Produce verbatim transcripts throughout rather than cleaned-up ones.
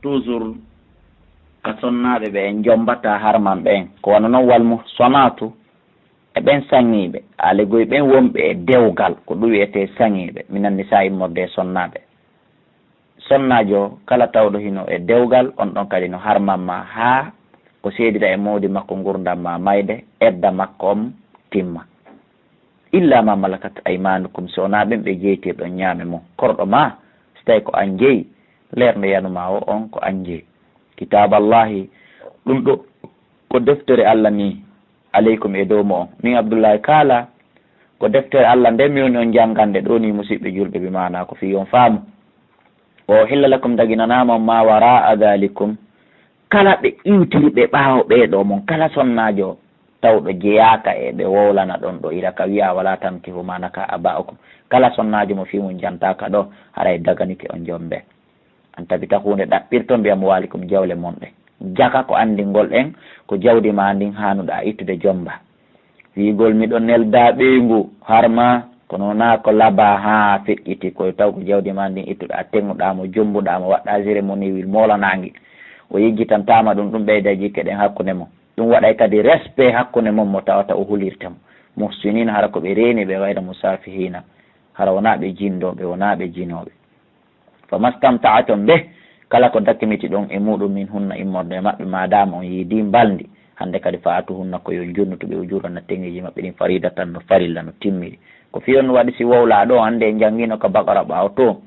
toujours ka sonnaaɓe ɓe en jombataa harman ɓen, ko wano non wal muhsanaatu e ɓen saŋiiɓe, aalegoy ɓen wonɓe e dewgal, ko ɗum wiyetee saŋiiɓe, minan nisaa immorde e sonnaaɓe. Sonnaajo kala tawɗo hino e dewgal, on ɗon kadi no harman ma haa ko seedira e moodi makko ngurndan ma mayde, edda makko on timma. Illa ma malakat aymanukum, si wonaa ɓen ɓe jeytirɗon ñaame mon. Korɗo ma, si tawi ko an jeyi, leer nde yanuma o on ko an jeyi. Kitaaballahi, ɗum ɗo ko deftere Allah ni, aleykum e dow mo on. Min Abdullahi kaala, ko deftere Allah nde mi woni on janngande ɗo ni, musiɓɓe julɓe, bi maana ko fii on faamu. O hilla lakum, daginanaama on, ma wara'a dhalikum, kala ɓe iwtiri ɓe ɓaawo ɓee ɗo mon, kala sonnaajo tawɗo jeyaaka e ɓe wowlana ɗon ɗo, ira ka wi'a, wala tankihu ma naka aba'ukum, kala sonnaajo mo fii mun jantaaka ɗo, haray daganike on jombe. An tabita huunde ɗaɓɓirton bi amwalikum, jawle mon ɗen. Jaka ko anndingol en, ko jawdi ma ndin haanuɗa ittude jomba. Wi'ugol miɗo nelda ɓeyngu, harma, kono wonaa ko labaa haa feƴƴiti, ko taw ko jawdi ma ndin ittuɗa, teŋuɗa mo, jombuɗa mo, waɗɗa cérémonie wil moolanaangi. O yejjitantaama ɗum, ɗum ɓeyda jikke ɗen hakkunde mon. Ɗum waɗay kadi respect hakkunde mon mo tawata o hulirte mo. Muhsiniina, hara ko ɓe reeni ɓe, gayra musaafihiina, hara wonaa ɓe jindooɓe, wonaa ɓe jinooɓe. Fama stamta'tum bih, kala ko dakmitiɗon e muɗum, min hunna, immorde e maɓɓe, maadaama on yiidii mbalndi, hannde kadi fa aatuhunna, ko yo on jonnutu ɓe, ujuurahunna, teŋeeji maɓɓe ɗin, fariidatan, no farilla, no timmiri. Ko fii on waɗi si wowlaa ɗo, hannde en janngiino ka Baqara ɓaawo to,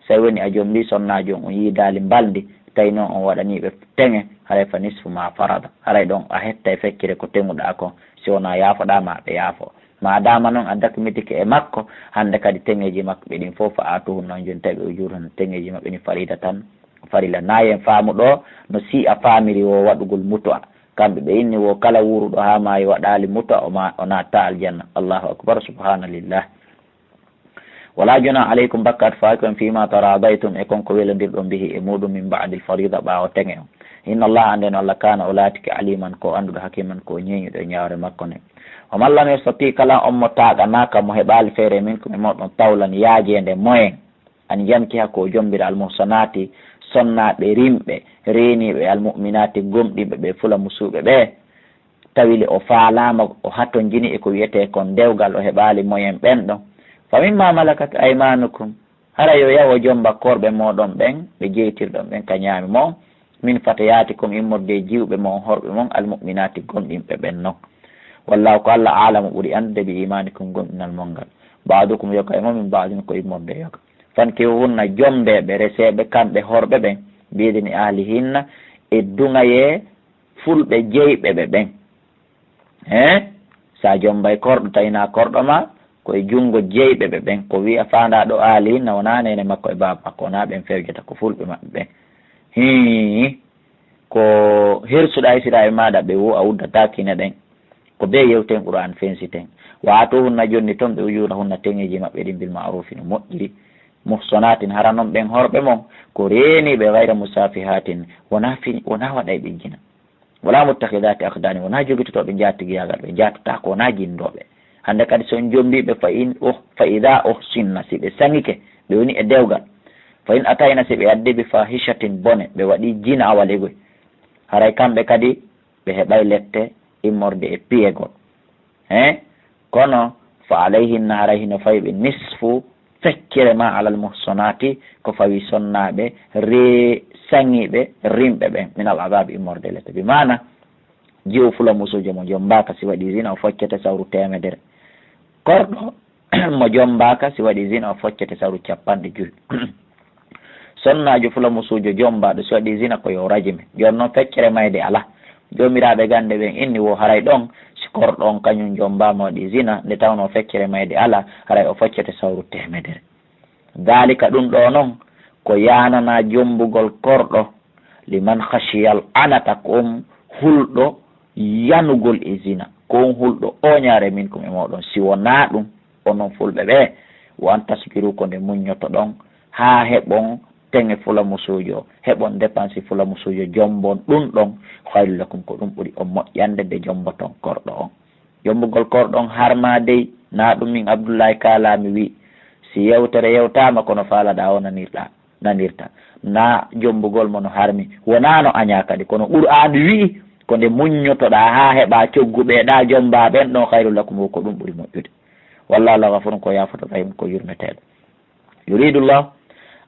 si woni a jombii sonnaajo on, on yiidaali mbalndi, tawi non on waɗanii ɓe teŋe, haray fa nisfu ma farada, haray ɗon a hettay feccere ko teŋuɗaa kon, si wonaa yaafoɗaa ma ɓe yaafo. Maadaama non a dakmitike e makko, hannde kadi teŋeeji maɓɓe ɗin fof fa aatuhunna, on jonta ɓe ujuurahunna, teŋeeji maɓɓe ɗin fariidatan, farilla. Naa yen faamu ɗo, no si a faamiri wo waɗugol mutu'a. Kamɓe ɓe inni wo kala wuuruɗo haa maayi waɗaali mutu'a, o ma-, o naattaa aljanna. Allahu akbar, subhaanallah. Wala junaaha alaykum, bakkaat faaki on, fiima taraadaytum, e kon ko welondirɗon, bihi, e muɗum, min ba'dil fariida, ɓaawo teŋe on. Inna Allaha, annden Allah, kaana, o laatike, aliman, ko annduɗo, hakiman, ko ñeeñuɗo e ñaawre makko nden. Wa man lam yastati, kala on mo taaɗanaaka, mo heɓaali feere, minkum, e mooɗon, tawlan, yaajeende, moyen, an yankiha, ko o jombira, al muhsanaati, sonnaaɓe rimɓe, reeniiɓe, al mu'minaati, gomɗinɓe ɓe, fula musuuɓe ɓe, tawi le o faalaama, o hatonjini e ko wi'etee kon dewgal, o heɓaali moyen ɓen ɗon. Fa mimma malakat aymanukum, hara yo yahu o jomba korɓe mooɗon ɓen, ɓe jeytirɗon ɓen ka ñaami mon, min fatayaatikum, immorde e jiwɓe mon, horɓe mon, al mu'minaati, gomɗinɓe ɓen non. Wallahu, ko Allah, aalamu, ɓuri anndude, bi imaanikum, gomɗinal mon ngal. Ba'dukum, yoga e mon, min ba'din, ko immorde e yoga. Fankihunna, jombe ɓe, resee ɓe, kamɓe horɓe ɓen, bi idni ahlihinna, e duŋayee fulɓe jeyɓe ɓe ɓen. He? Sa jombay korɗo, tawi na korɗo ma, ko e junngo jeyɓe ɓe ɓen. Ko wi'a faandaa ɗo aali, na wonaa neene makko e baaba makko, wonaa ɓen fewjata, ko fulɓe maɓɓe ɓen. Hii, ko hirsuɗaa e siraaɓe maaɗa ɓe wo a uddata kine ɗen. Ko bee yewten Qur'aan fensiten. Wa aatuhunna, jonni ton ɓe, ujuurahunna, teŋeeji maɓɓe ɗin, bil ma'ruufi, no moƴƴiri. Muhsanaatin, hara non ɓen horɓe mon, ko reeniiɓe, gayra musaafihaatin, wonaa fi-, wonaa waɗayɓe jina. Wala muttakhidhati akhdanin, wonaa jogitotooɓe njaatigiyaagal, ɓe njaatotaako, wonaa jinndooɓe. Hannde kadi, so on jombii ɓe, fa in uh-, fa idha uhsinna, si ɓe saŋike, ɓe woni e dewgal, fa in atayna, si ɓe addii bi fahishatin, bone, ɓe waɗii jina awalegoy, haray kamɓe kadi ɓe heɓay lette immorde e piyegol. He? Kono, fa alayhinna, haray hino fawi ɓe, nisfu, feccere ma, alal muhsanaati, ko fawi sonnaaɓe, re-, saŋiiɓe, rimɓe ɓen, minal adaabi, immorde lette. Bi maana, jiwo fula musuujo mo jombaaka si waɗi zina, o foccete sawru teemedere. Korɗo mo jombaaka si waɗi zina, o foccete sawru cappanɗe jowi. Sonnaajo fula musuujo jombaaɗo, si waɗi zina, ko yo rajime. Jooni non, feccere mayde alaa. Joomiraaɓe gannde ɓen inni wo haray ɗon, si korɗo on kañum jombaama, waɗi zina, nde tawnoo feccere mayde alaa, haray o foccete sawru teemedere. Daalika, ɗum ɗoo non, ko yaananaa jombugol korɗo, liman khashiyal anata, ko on hulɗo yanugol e zina, ko on hulɗo ooñaare, minkum, e mooɗon, si wonaa ɗum, onon fulɓe ɓe, wa an tasbiru, ko nde muññotoɗon, haa heɓon teŋe fula musuujo, heɓon dépense fula musuujo, jombon ɗum ɗon, khayrul lakum, ko ɗum ɓuri on moƴƴande nde jomboton korɗo on. Jombugol korɗo on harmaa dey, na ɗum min Abdullahi kaalaami wi', si yewtere yewtaama, kono faalaɗaa o nanirɗaa. nanirta. Na jommbugol mo no harmi, wonaa no añaa kadi, kono Qur'aana wi'i, ko nde muññotoɗaa haa heɓaa coggu ɓe ɗa jommbaa ɓen ɗon, khayrun lakum, wo ko ɗum ɓuri moƴƴude. Wallaahu, Allah, ghafuurun, ko yaafoto, rahiimun, ko yurmeteeɗo. Yuridu Allah,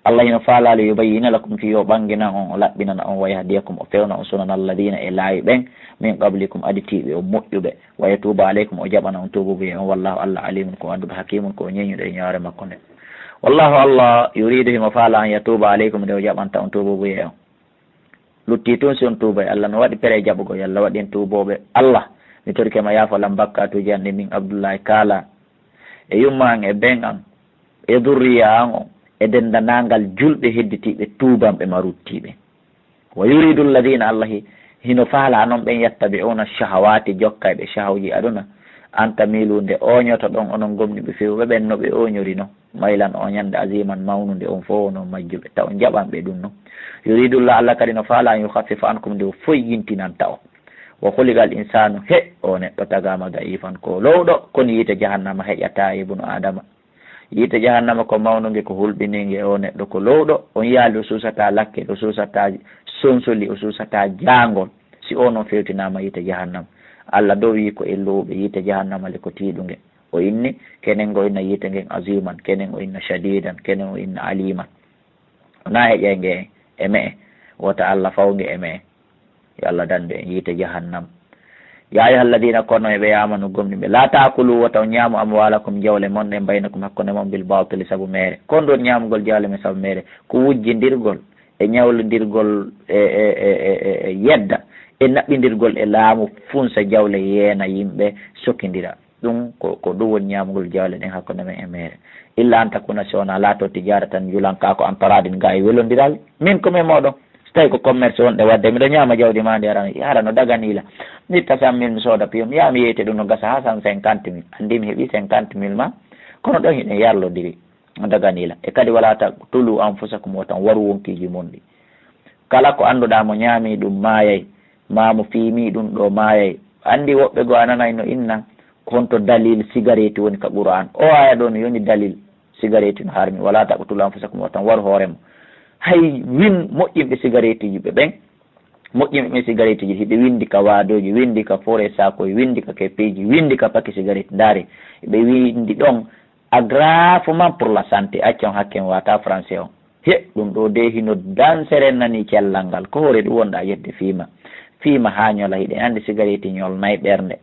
Allah hino faalaa, li yubayyina lakum, fii o ɓanngina on, o laɓɓinana on, wa yahdiyakum, o fewna on, sunana alladina, e laawi ɓen, min qablikum, aditiiɓe on, moƴƴuɓe, wa yatuuba alaykum, o jaɓana on tuubuubuyee on, wallaahu, Allah, alimun, ko annduɗo, hakimun, ko o ñeeñuɗo e ñaawre makko nde. Wallaahu, Allah, yuridu, himo faalaa, an yatuuba alaykum, nde o jaɓanta on tuubuubuyee on. Lutti tun si on tuubay, Allah no waɗi pere jaɓugol, yo Allah waɗ en tuubooɓe. Allah, mi torike ma yaafo lan bakkaatuuji an ɗin, min Abdullahi kaala, e yumma an, e ben an, e durriya an on, e denndanangal julɓe hedditiiɓe tuubanɓe ma ruttiiɓe. Wa yuridu alladina, Allah hi-, hino faalaa non ɓen, yattabi'una shahawati, jokkayɓe shahawji aduna, an tamilu, nde ooñotoɗon onon gomɗinɓe fewuɓe ɓen no ɓe ooñori non. Maylan, o ñande, aziman, mawnunde, on fof wono majjuɓe, taw on jaɓan ɓe ɗum non. Yuridullah, Allah kadi no faalaa, an yukhaffifa ankum, nde o foyyintinanta on. Wa khuliqal insanu, he, o neɗɗo tagaama da'ifan, ko lowɗo, kono yiite jahannama heƴataa e ibnu Adama. Yiite jahannama ko mawnunge, ko hulɓininge, o neɗɗo ko lowɗo, on yaali o suusataa lakke, o suusataa sonsoli, o suusataa jaangol. Si o non fewtinaama yiite jahannama, Allah dow wi ko e lowɓe yiite jahannama le ko tiiɗunge. O inni, kenen o inna yiite ngen aziman, kenen o inna shadidan, kenen o inna aliman. Wonaa heƴay nge e me'e, wota Allah faw nge e me'e. Yo Allah dandu en yiite jahannam. Ya ayyuha alladina, kono e ɓe amanu gomɗinɓe, la taakulu, wota on ñaamu, amwalakum, jawle mon ɗen, baynakum, hakkunde mon, bil batili, sabu meere. Kon ɗon ñaamugol jawle men sabu meere, ko wujjindirgol e ñawlindirgol e, e, e, e, e, e yedda, e naɓɓindirgol e laamu funsa jawle yeena yimɓe sokindira. Ɗum ko, ko ɗum woni ñaamugol jawle ɗen hakkunde men e meere. Illa an takuna, si wonaa laato tijaratan, julanka ko an taradin, ga e welondiral, minkum, e mooɗon. Si tawi ko commerce wonɗe waɗde, miɗo ñaama jawdi maa ndi, arano, arano daganila. Mi itta cent mille, mi sooda piyom, yaa mi yeyte ɗum no gasa haa cent cinquante mille. Anndi mi heɓi cinquante mille ma, kono ɗon hiɗen yarlondiri. Daganila. E kadi, wala taqtulu anfusakum, wota on waru wonkiiji mon ɗi. Kala ko annduɗaa mo ñaami ɗum maayay, maa mo fiimi ɗum ɗo maayay. Anndi woɓɓe goo a nanay no inna, honto dalil sigareeti woni ka Qur'an? O aaya ɗo no yoni dalil sigareeti no harmi. Wala taqtulu anfusakum, wota on waru hoore mo. Hay win moƴƴinɓe sigareetiji ɓe ɓen, moƴƴinɓe ɓen sigareetiji, hiɓe winndi ka waadooji, winndi ka forêt sakoy, winndi ka keppeeji, winndi ka paki sigareeti. Ndaari, ɓe winndi ɗon, agravement pour la santé, acca on hakke, on wata français on. He, ɗum ɗo de hino dansere nani cellal ngal. Ko hoore ɗum wonɗa yedde fiima. Fiima haa ñola, hiɗen anndi sigareeti ñolnay ɓernde.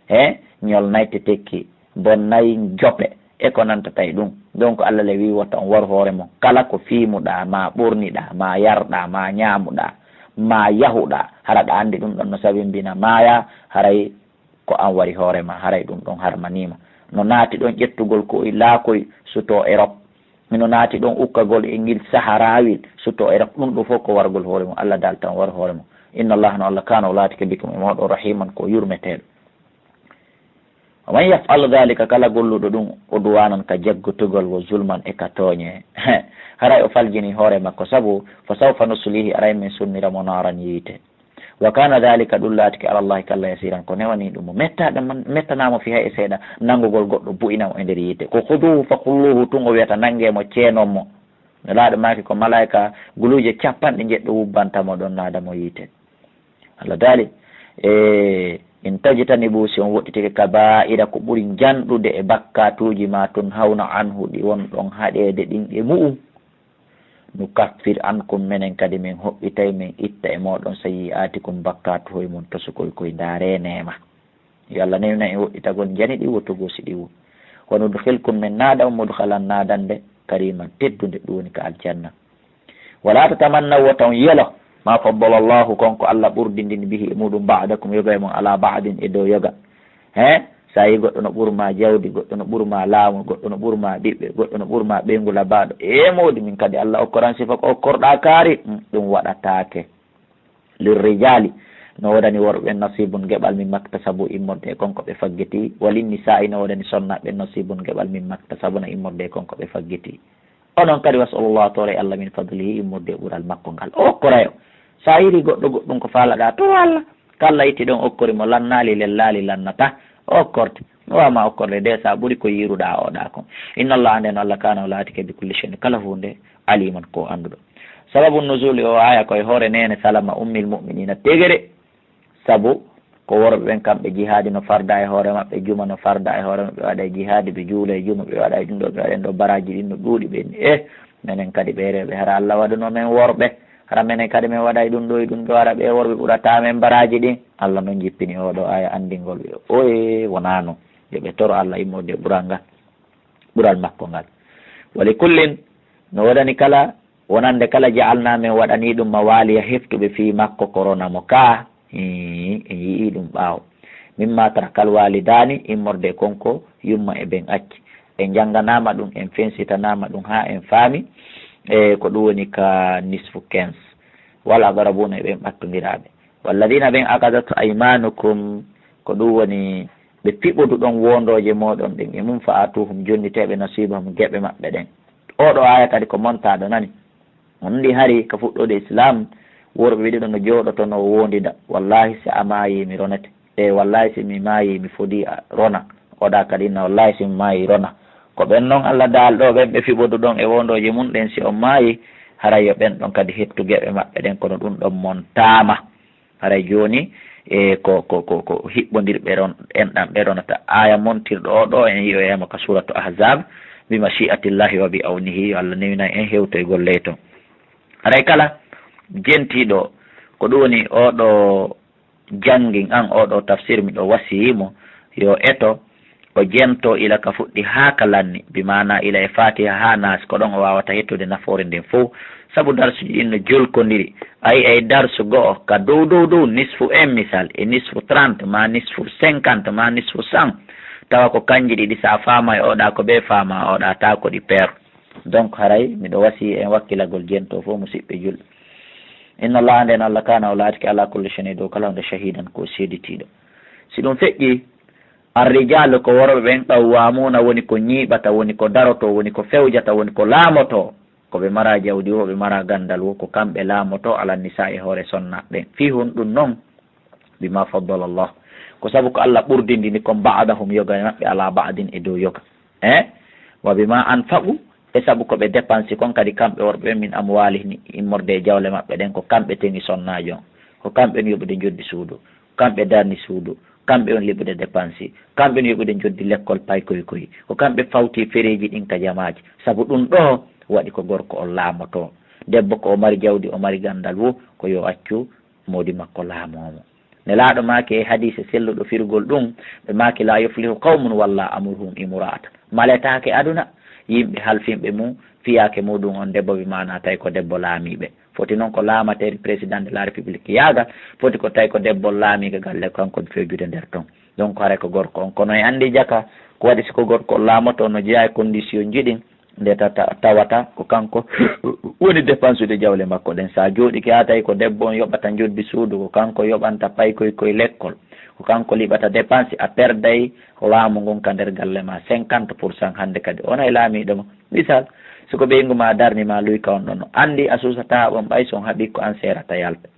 He, ñolnay tetekki, bonnay jope, e ko nantata e ɗum. Donc, Allah le wi wota on waru hoore mon. Kala ko fiimuɗa, ma ɓorniɗa, ma yarɗa, ma ñaamuɗa, ma yahuɗa, hara ɗa anndi ɗum ɗon no sabimbina maaya, haray ko an wari hoore ma, haray ɗum ɗon harmaniima. No naati ɗon ƴettugol koy laakoy suto Erop. Mino naati ɗon ukkagol e ngil Saharawil suto Erop. Ɗum ɗo fof ko wargol hoore mum. Allah dal tan war hoore mum. Inna Allah, no Allah, kana, o laatike, bikum, e mooɗon, rahiman, ko yurmeteeɗo. Wa man yaf'al dhalika, kala golluɗo ɗum, udwanan, ka jaggotugol, wa zulman, e ka tooñe, haray o faljini hoore makko, sabu, fa sawfa nuslihi, aray min sunnira mo naaran, yiite. Wa kana dhalika, ɗum laatike, ala Allahi, ka Allah, yasiran, ko newani ɗum mo. Mettaɗo man, mettanaamo fi hay e seeɗa, nanngugol goɗɗo bu'ina mo e nder yiite. Ko khuduhu fa ghulluhu tun o wiyata, nannge mo, ceenon mo. Nelaaɗo maaki ko malaa'ika guluuje capanɗe njeɗɗo wubbanta mo ɗon, naada mo yiite. Allah daali, e, in tajtanibu, si on woɗɗitike, kaba'ira, ko ɓuri njanɗude e bakkaatuuji ma, tunhawna anhu, ɗi wonɗon haɗeede ɗin e mu'um, nukaffir ankum, menen kadi min hoɓɓitay, min itta e mooɗon, sayyi'atikum, bakkaatuhoy mon tosokoy koy, ndaaree neema. Yo Allah newna en woɗɗitagol njani ɗi wo, togosi ɗi wo. Wa nudkhilkum, min naada on, mudkhalan, naadande, kariman, teddunde, ɗum woni ka aljanna. Wala tatamannaw, wota on yelo, ma faddala Allahu, kon ko Allah ɓurdindini, bihi, e muɗum, ba'dakum, yoga e mon, ala ba'din, e dow yoga. He? Sa yi goɗɗo no ɓurma jawdi, goɗɗo no ɓurma laamu, goɗɗo no ɓurma ɓiɓɓe, goɗɗo no ɓurma ɓeyngu labaaɗo. E mawɗi min kadi Allah okkoran sifa ko okkorɗa kaari, mm, ɗum waɗataake. Lirrijali, no woodani worɓe ɓen nasibun, geɓal, mimma iktasabu, immorde e kon ko ɓe faggiti. Walin nisa'i, no woodani sonnaaɓe ɓen nasibun, geɓal, mimma iktasabna, immorde e kon ko ɓe faggiti. Onon kadi, was'alullaha, toore Allah, min fadlihi, immorde e ɓural makko ngal. O okkorayo. Sa yiri goɗɗo goɗɗum ko faalaɗa, to Allah. Kala itti ɗon okkori mo, lannaali, lellaali, lannata, o okkorte. Mi wawa ma okkorde de sa ɓuri ko yiruɗa oɗa kon. Inna Allah, nden Allah kana o laatike bi kulli shay'in, kala hunde, aliman ko annduɗo. Sababu nuzuli o aya ko e hoore nene Salama ummil mu'minina tegere. Sabu ko worɓe ɓen kamɓe jihaadi no farda e hoore maɓɓe, juma no farda e hoore maɓɓe, ɓe waɗa e jihaadi, ɓe juula e juma, ɓe waɗa e ɗum ɗo, ɓe waɗa e ɗo baraji ɗin no ɗuuɗi ɓe ni. Eh, menen kadi ɓe rewɓe, hara Allah waɗuno men worɓe, hara menen kadi men waɗa e ɗum ɗo e ɗum ɗo, hara ɓe worɓe ɓurata men baraji ɗin. Allah non jippini oɗo aya anndingol ɓe. Oye, wonano. Yo ɓe toro Allah immorde ɓural ngal, ɓural makko ngal. Wali kullin, no woodani kala, wonande kala ja'alna men waɗani ɗum mawaliya heftuɓe fii makko korona mo ka, hii, en yi'i ɗum ɓaawo. Mimma tarakal walidani, immorde kon ko yumma e ben acci. En jannganama ɗum, en fensitanaama ɗum haa en faami, e ko ɗum woni ka nisfu quinze. Wal aqrabuna, e ɓen ɓattondiraaɓe. Walladina, ɓen aqadat aymanukum, ko ɗum woni ɓe piɓoduɗon wondooje mooɗon ɗen e mum, fa atuhum, jonniteeɓe nasibahum, geɓe maɓɓe ɗen. Oɗo aya kadi ko montaaɗo nani. On ndi hari ka fuɗɗoode Islam, worɓe ɓe ɗiɗo no jooɗotono wondida. Wallahi, si a maayi, mi ronete. E wallahi, si mi maayi, mi fodi a rona. Oɗa kadi inna, wallahi, si mi maayi, rona. Ko ɓen non Allah daalɗo ɓen ɓe fiɓoduɗon e wondooje mum ɗen, si on maayi, haray yo ɓen ɗon kadi hettu geɓe maɓɓe ɗen, kono ɗum ɗon montaama. Haray jooni, e ko, ko, ko, ko hiɓɓondirɓe ron-, enɗan ɓe ronata. Aya montirɗo o ɗo, en yi'oyama ka suratu Ahzab, bi mashi'atillahi wa bi awnihi, yo Allah newinay en hewtoygol ley ton. Haray kala jentiiɗo, ko ɗum woni o ɗo janngin an o ɗo tafsir, miɗo wasiyimo yo eto, o jento ila ka fuɗɗi haa ka lanni, bi maana ila e Fatiha haa Naas, ko ɗon o waawata hettude nafoore nden fow. Sabu darsuji ɗin no jolkondiri. A yi'ay darsu go'o ka dow, dow, dow nisfu un misal, e nisfu trente, ma nisfu cinquante, ma nisfu cent. Tawa ko kanji ɗiɗi, sa faama e oɗa ko ɓe faama, oɗa ta ko ɗi per. Donc haray miɗo wasiyi en wakkilagol jento fow, musiɓɓe julɓe. Inna Allah, nden Allah kana o laatike ala kulli shay'in, dow kala hunde, shahidan, ko seeditiiɗo. Si ɗum feƴƴi, Arrijalu, ko worɓe ɓen, qawwamuna, woni ko ñiiɓata, woni ko daroto, woni ko fewjata, woni ko laamoto. Ko ɓe mara jawdi wo, ɓe mara gandal wo, ko kamɓe laamoto, ala nisa, e hoore sonna ɓen. Fii honɗum non? Bima faddala Allah. Ko sabu ko Allah ɓurdindini kon ba'dahum, yoga e maɓɓe, ala ba'din, e dow yoga. Eh? Wa bima anfaqu, e sabu ko ɓe dépensi kon kadi kamɓe worɓe ɓen, min amwalihim, immorde e jawle maɓɓe ɗen, ko kamɓe teŋi sonnaajo on, ko kamɓe on yoɓude njoddi suudu, kamɓe darni suudu, kamɓe on liɓude dépense, kamɓe on yoɓude njoddi lekkol paykoy koy, ko kamɓe fawti fereeji ɗin ka jamaaji. Sabu ɗum ɗo waɗi ko gorko on laamoto. Debbo ko o mari jawdi, o mari gandal wo, ko yo accu moodi makko laamoo mo. Nelaaɗo maaki e hadiise selluɗo firugol ɗum, ɓe maaki, "La yuflihu qawmun walla amruhum imra'atan." Maletaake aduna, yimɓe halfinɓe mum, fiyaake muɗum on debbo, bi maana tawi ko debbo laamiiɓe. Foti noon ko laamateeri président de la république yaaga, foti ko tawi ko debbo laamiiga galle, kanko on fewjude nder ton. Donc haray ko gorko on. Kono e anndi jaka, ko waɗi si ko gorko on laamoto, no jeyaa e condition ji ɗin, nde ta-, ta-, tawata ko kanko woni dépensude jawle makko ɗen. Sa jooɗike haa tawi ko debbo on yoɓata njoddi suudu, ko kanko yoɓanta paykoy koy lekkol, ko kanko liɓata dépense, a perday laamu ngun ka nder galle ma cinquante pour cent hannde kadi. On hay laamiiɗo ma. Misal, si ko ɓeyngu ma darni ma luy ka on ɗon, no anndi a suusataa on ɓay si on haɓi ko an seerata yalta.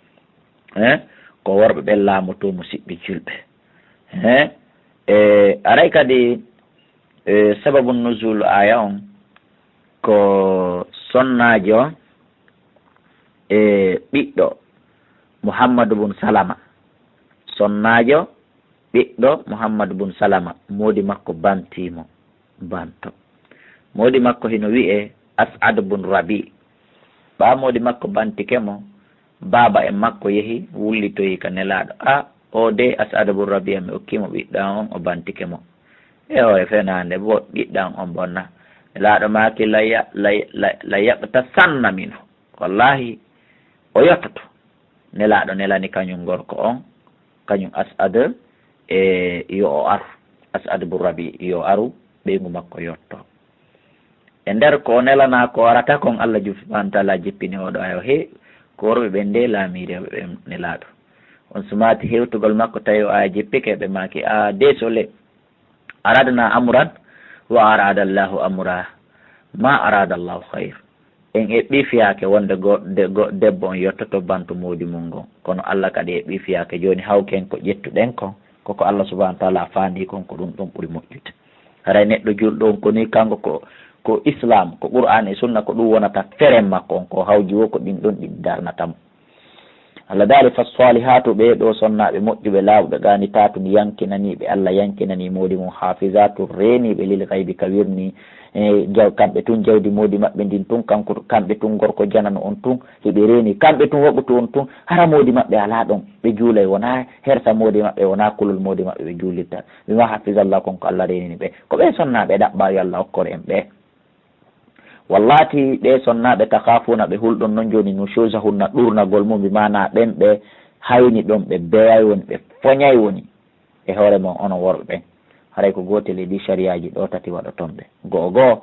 Eh? Ko worɓe ɓen laamoto, musiɓɓe julɓe. Eh? E aray kadi, e sababu nuzul aya on, ko sonnaajo e ɓiɗɗo Muhammadu bun Salama. Sonnaajo, ɓiɗɗo Muhammadu bun Salama, moodi makko bantimo, banto. Moodi makko hino wi'e As'ad bun Rabi. Ɓaa moodi makko bantike mo, baaba en makko yehi, wullitoyi ka Nelaaɗo. A, o de As'ad bun Rabi, mi okki mo ɓiɗɗo an on, o bantike mo. E o e fenaande bo, ɓiɗɗo an on bonna. Nelaaɗo maaki, "La ya-, la, la, la yaqtasanna minhu." Wallahi, o yottoto. Nelaaɗo nelani kañum gorko on, kañum As'ad, e yo o aru. As'ad bun Rabi, yo o aru, ɓeyngu makko yotto. E nder ko o nelanaa ko arata kon, Allah jum subhanahu wa ta'ala jippini oɗo aya o, he, ko worɓe ɓen de laamiiɓe ɓen Nelaaɗo. On sumaati hewtugol makko tawi o aya jippike, ɓe maaki, a, désolé. Aradna amran wa arada Allahu amra. Ma arada Allahu khayr. En eɓɓi fiyaake wonde go-, de-, go-, debbo on yottoto bantu moodi mum ngon. Kono Allah kadi eɓɓi fiyaake. Jooni hawken ko ƴettuɗen kon. Koko Allah subhanahu wa taala faandi kon, ko ɗum ɗon ɓuri moƴƴude. Haray neɗɗo julɗo on, ko ni kanko ko, ko Islam, ko Qur'an e Sunna, ko ɗum wonata feren makko on, ko hawji wo ko ɗin ɗon ɗiɗi darnata mo. Allah daali, "Fassalihatu", ɓee ɗoo sonnaaɓe moƴƴuɓe, laawɓe, qanitatu, yankinaniiɓe, Allah yankinanii moodi mum, hafizatu, reeniiɓe, lil gaybi, ka wirnii, e jaw-, kamɓe tun jawdi moodi maɓɓe ndin tun, kanko, kamɓe tun gorko janano on tun, hiɓe reeni, kamɓe tun waɓutu on tun, hara moodi maɓɓe alaa ɗon, ɓe juulay, wonaa hersa moodi maɓɓe, wonaa kulol moodi maɓɓe ɓe juulirta. Bima hafizallah, kon ko Allah reenini ɓe. Ko ɓee sonnaaɓe ɗaɓɓaa yo Allah okkor en ɓe. Wallati ɓee sonnaaɓe takhafuuna ɓe hulɗon non jooni nushuzahunna ɗurnagol mum, bi maana ɓen ɓe hayni ɗon, ɓe beyay woni, ɓe foñay woni e hoore mon onon worɓe ɓen. Haray ko gootel e ɗii sariyaaji ɗoo tati waɗoton ɓe. Go'o goo,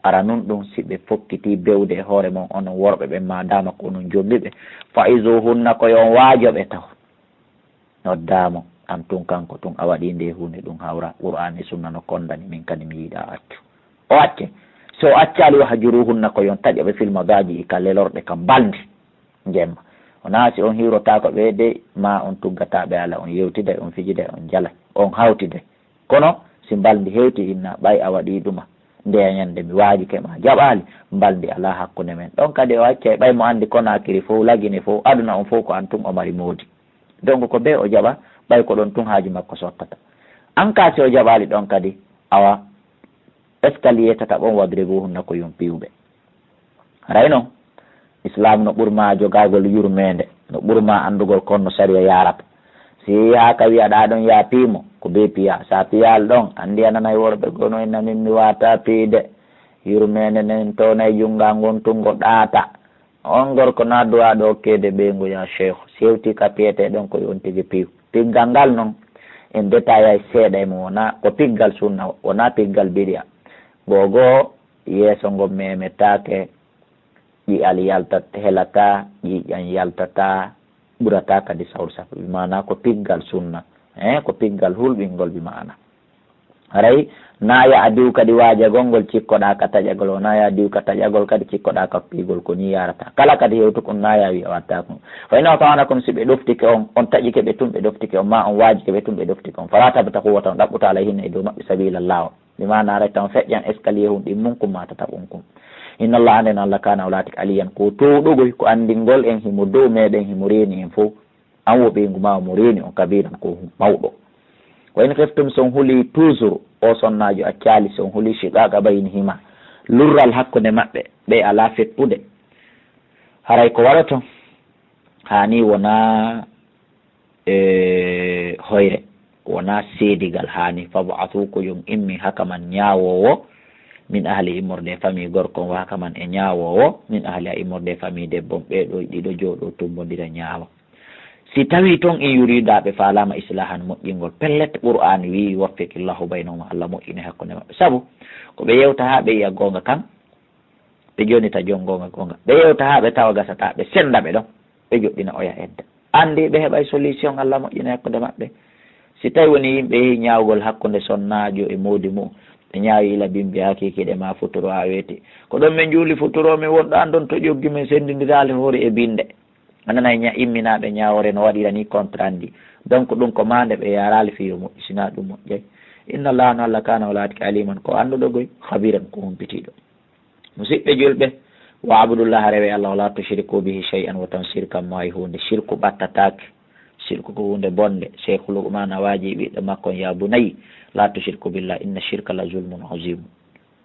aranun ɗum si ɓe fokkitii bewde e hoore mon onon worɓe ɓen, ma dama ko onon jommiɓe, fa'izuhunna, ko yo on waajo ɓe taw. Noddaa mo, an tun kanko tun a waɗii ndee huunde ɗum hawra, Qur'aani e Sunna no konndani, min kadi mi yiɗaa accu. O acce. Si o accaali, wahjuruhunna, ko yo on taƴo ɓe fil madaaji'i ka lelorɗe ka mbalndi. Jemma. Wonaa si on hiwrotaako ɓe de, ma on tuggataa ɓe ala, on yewtiday, on fijiday, on jalay, on hawtiday. Kono si mbalndi hewti inna, ɓay a waɗii ɗuma, ndeya ñande mi waajike ma, jaɓaali, mbalndi alaa hakkunde men. Ɗon kadi o accay, ɓay mo anndi Konaakiri fow, Lagine fow, aduna on fow ko an tun o mari moodi. Donc ko bee o jaɓa, ɓay ko ɗon tun haaju makko sottata. An kaa si o jaɓaali ɗon kadi, awa, escalier tataɓo on, wadribuhunna, ko yo on piyu ɓe. Haray non, Islaam no ɓur maa jogaagol yurmeende, no ɓur maa anndugol kon no sariya yaarata. Si yehi haa ka wi'aɗaa ɗon yaa pii mo, ko bee piyaa. Sa piyaali ɗon, anndi a nanay worɓe goo no inna min mi waawataa piide. Yurmeende nden townay junngo ngon tun ngo ɗaata. On gorko na duwaaɗo okkeede ɓeyngu yaa sheykh. Si hewtii ka piyetee ɗon ko yo on tigi piyu. Piggal ngal non, en détaillay seeɗa e mum, wonaa ko piggal sunna, wonaa piggal bidi'a. Goo goo, yeeso ngo memetaake, ƴi'al yaltat-, helataa, ƴiiƴan yaltataa, ɓurataa kadi sawru sappo. Bi maana ko piggal sunna, eh, ko piggal hulɓingol bi maana. Haray, na yaha diw kadi waajagol ngol cikkoɗaa ka taƴagol, o na yaha diw ka taƴagol kadi cikkoɗaa ka piigol, ko nii yaarata. Kala kadi hewtu kon na yaha wi'a watta kon. Fa in ata'anakum, si ɓe ɗoftike on, on taƴike ɓe tun ɓe ɗoftike on, ma on waajike ɓe tun ɓe ɗoftike on. Fala tabtaghu, wata on ɗaɓɓuta alayhinna e dow maɓɓe sabiila laawol. Bi maana aray tan feƴƴan escalier hun ɗin mun kun ma tataɓun kun. Inna Allah, annden Allah, kana o laatike aliyan ko toowɗogoy, ko anndingol en himo dow meɗen, himo reeni en fow. An wo ɓeyngu maa mo reeni on, kabiiran ko hun mawɗo. Wa in khiftum, si on huli toujours, o sonnaajo accaali, si on huli shiqaaqa baynihima, lurral hakkunde maɓɓe, ɓe alaa feppude. Haray ko waɗoto, haani wonaa e hoyre, wonaa seedigal haani. Fab'athu, ko yo on immin hakaman ñaawoowo, min ahli, immorde e famille gorko on, wa hakaman e ñaawoowo, min ahliha, immorde e famille debbo on. Ɓee ɗoo ɗiɗo jooɗoo, tummbondira, ñaawa. Si tawii ton in yuridaa, ɓe faalaama islaahan, moƴƴingol, pellet, Qur'aani wi'i, yuwaffiqillahu baynahuma, Allah moƴƴinay hakkunde maɓɓe. Sabu ko ɓe yewta haa ɓe yi'a goonga kan, ɓe jonita jon goonga goonga. Ɓe yewta haa ɓe tawa gasataa, ɓe sennda ɓe ɗon, ɓe joɗɗina oya edda. Anndi ɓe heɓay solution, Allah moƴƴina hakkunde maɓɓe. Si tawi woni yimɓe yehi ñaawgol hakkunde sonnaajo e moodi mu'um, ɓe ñaawi ila bimbi haa kiikiiɗe maa futuro haa weeti. Ko ɗon min juuli futuro, min wonɗo an ɗon to ƴoggi, min senndindiraali hoore e binnde. A nanay ña-, imminaaɓe ñaawoore no waɗira ni compte rendu. Donc ɗum ko maande ɓe yaaraali fii yo moƴƴi, sinaa ɗum moƴƴay. Inna Allaha, no Allah, kaana o laatike aliman ko annduɗo goy, khabiran ko humpitiiɗo. Musiɓɓe julɓe, wa abudullaha, rewe Allah, wala tushriku bihi shay'an, wota on sirkan mo hay huunde. Shirku ɓattataake. Shirku ko huunde bonde. Sheikh Luqman a waaji ɓiɗɗo makko on, ya bunayya, la tushriku billah, inna shirka la zulmun azim.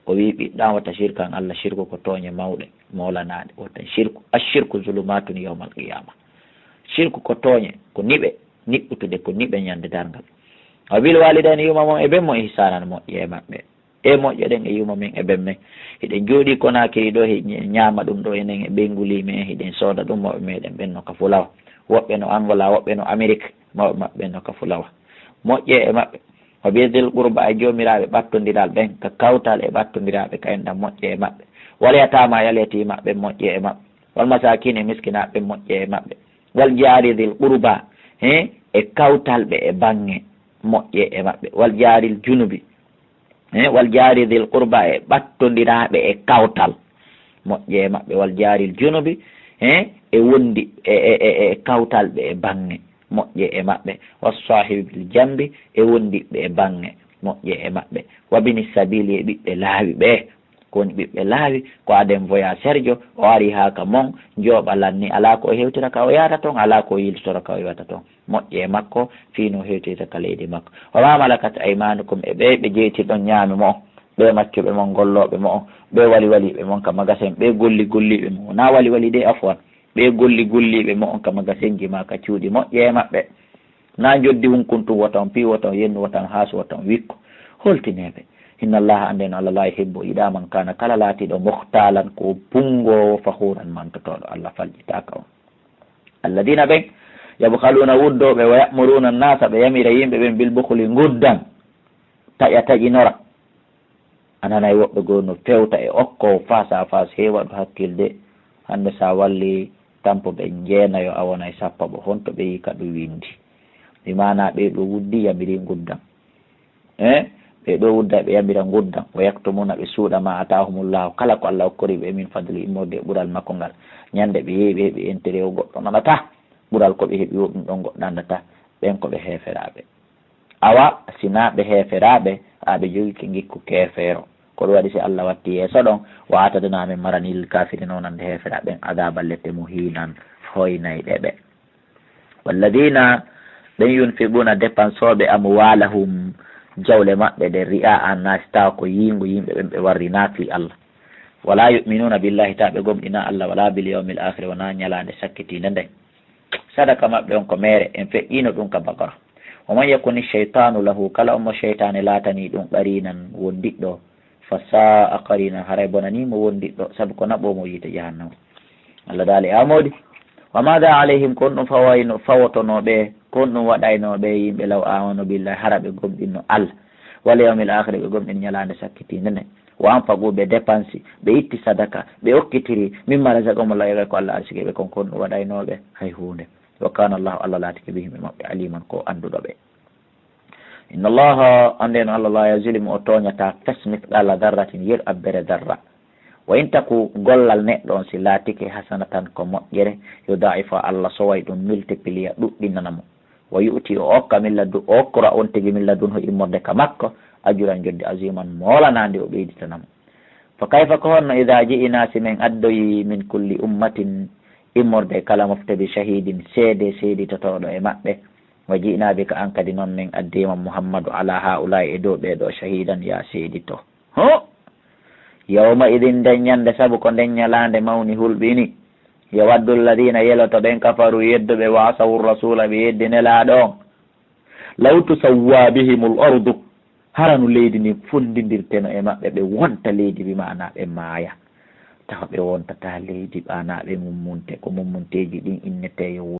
O wi'i ɓiɗɗo an wata shirkan Allah, shirku ko tooñe mawɗe, mawlanaaɗe. Wota shirku, ashirku zulumatun yawmal qiyama. Shirku ko tooñe, ko niɓe, niɓɓutuɗe, ko niɓe ñande darngal. Wa bil walidayni, yumma mon e ben mon, ihsanan, moƴƴe e maɓɓe. E moƴƴe ɗen e yumma men e ben men. Hiɗen jooɗii Konaakiri ɗo, hiɗen ñaama ɗum ɗo, enen e ɓeyngu liimi en, hiɗen sooda ɗum, mawɓe meɗen ɓen no ka fulawa. Woɓɓe no Angola, woɓɓe no Amerik, mawɓe maɓɓe no ka fulawa. Moƴƴe e maɓɓe. Wa bi dhil qurba, e joomiraaɓe ɓattondiral ɓen, ka kawtal e ɓattondiraaɓe ka enɗan, moƴƴe e maɓɓe. Wal yataama, e al yatiimaaɓe, moƴƴe e maɓɓe. Wal masaakiina, e miskinaaɓe, moƴƴe e maɓɓe. Wal jaari dhil qurba, he, e kawtal ɓe e baŋŋe, moƴƴe e maɓɓe. Wal jaaril junubi, he, wal jaari dhil qurba, e ɓattondiraaɓe e kawtal, moƴƴe e maɓɓe. Wal jaaril junubi, he, e wondi, e, e, e, e kawtal ɓe e baŋŋe. moƴƴe e maɓɓe. Wa saahibi bil jambi, e wondiɓɓe e baŋŋe, moƴƴe e maɓɓe. Wa bini sabili, e ɓiɓɓe laawi ɓe. Ko woni ɓiɓɓe laawi? Ko aden voyageerjo, o ari haa ka mon, jooɓa lanni, alaa ko o hewtira ka o yahata ton, alaa ko o yiltora ka o iwata ton. Moƴƴe e makko, fii no hewtirta ka leydi makko. Wa ma malakat aymanukum, e ɓe ɓe jeytirɗon ɲaami mo, ɓe maccuɓe mon, gollooɓe mo, ɓe wali waliɓe mon ka magasin, ɓe golli golliɓe mo, na wali wali de, afwan. Ɓe golli golliɓe mo on ka magasinji ma, ka cuuɗi, moƴƴe e maɓɓe. Na joddi hunkuntun wota on, pii wota on, yennu wota on, haasu wota on, wikku. Holtineeɓe. Inna Allaha, annden Alla, la yuhibbu, yiɗaa man kana, kala laatiiɗo, muhtaalan, ko bunngoowo, fahuuran, mantotooɗo. Alla faljitaaka on. Alladina ɓen, yabkhaluna, wuddooɓe, wa ya'muruna nasa, ɓe yamira yimɓe ɓen, bil bukhli, nguddan, taƴa taƴinora. A nanay woɓɓe goo no fewta e okko face à face, heewa ɗum hakkilde. Hannde sa walli tampo ɓe jeenayo, a wonay sappo ɓo, honto ɓe yi ka ɗum windi? Bi maana ɓe ɗo wuddi yamiri nguddan. Eh? Ɓe ɗo wudda ɓe yamira nguddan. Wa yaktumuna, ɓe suuɗa, ma atahumullahu, kala ko Allah okkori ɓe, min fadli, immorde e ɓural makko ngal. Ñande ɓe yehi ɓe heɓi intérêt o goɗɗo nanata. Ɓural ko ɓe heɓi o ɗum ɗon goɗɗo andata. Ɓen ko ɓe heeferaaɓe. Awa, si na ɓe heeferaaɓe, aɓe jogike ngikku keefeero. Ko ɗum waɗi si Allah watti yeeso ɗon, wa atadna, min marani lil kafirina, wonande heeferaaɓe ɓen, adaban lette, muhinan, hoynayɗe ɓe. Walladina, ɓen, yunfiquna, dépensooɓe, amwalahum, jawle maɓɓe ɗe, ri'a annasi, tawa ko yiingo yimɓe ɓen ɓe warri, na fii Allah. Wala yu'minuna billahi, ta ɓe gomɗina Allah, wala bil yawmil akhir, wona ñalaande sakkitiinde nden. Sadaka maɓɓe on ko meere, en feƴƴiino ɗum ka Baqara. Wa man yakuni shaytanu lahu, kala on mo shaytaane laatani ɗum, qarinan, wondiɗɗo, fa sa'a qarinan, haray bonani mo wondiɗɗo, sabu ko naɓoo mo yiite jahannama. Allah daali, a moodi, wa maada alayhim, ko honɗum fawayno, fawotonoo ɓe, ko honɗum waɗaynoo ɓe yimɓe, law amanu billahi, hara ɓe gomɗinno Allah, wal yawmil akhir, ɓe gomɗin ñalaande sakkitiinde nden. Wa anfaqu, ɓe dépensi, ɓe itti sadaka, ɓe okkitiri, mimma razaqahumullahu, e ko Allah arsiki ɓe kon, ko honɗum waɗaynoo ɓe? Hay huunde. Wa kana Allahu, Allah laatike, bihim, e maɓɓe, aliman, ko annduɗo ɓe. Inna Allaha, annden Allah, la yazlimu, o tooñataa, fes, mithqala dharratin, yer abbere dharra. Wa in taku, gollal neɗɗo on si laatike, hasanatan, ko moƴƴere, yudha'ifa, Allah soway ɗum, multiplier, ɗuɗɗinana mo. Wa yu'ti, o okka, min laddu, o okkora on tigi, min ladunhu, immorde ka makko, ajran, jodde, aziman, moolanaande, o ɓeyditana mo. Fa kayfa, ko honno, idha ji'na, si men addoyi, min kulli ummatin, immorde kala mofte, bi shahidin, seede, seeditotooɗo e maɓɓe, wa ji'na bika, an kadi non men addi ma Muhammadu, ala haula'i, e dow ɓee ɗoo, shahidan, ya seedito. Ho! Yawma idin, nden ñande, sabu ko nden ñalaande mawni hulɓini. Yawaddu alladina, yeloto ɓen, kafaru, yedduɓe, wa asawu rasula, ɓe yeddi Nelaaɗo on. Law tusawwa bihimul ardu, haranu leydi ndin fondindirteno e maɓɓe, ɓe wonta leydi, bi maana ɓe maaya. Tawa ɓe wontata leydi, ɓe maana ɓe mummunte, ko mummunteeji ɗin innetee yo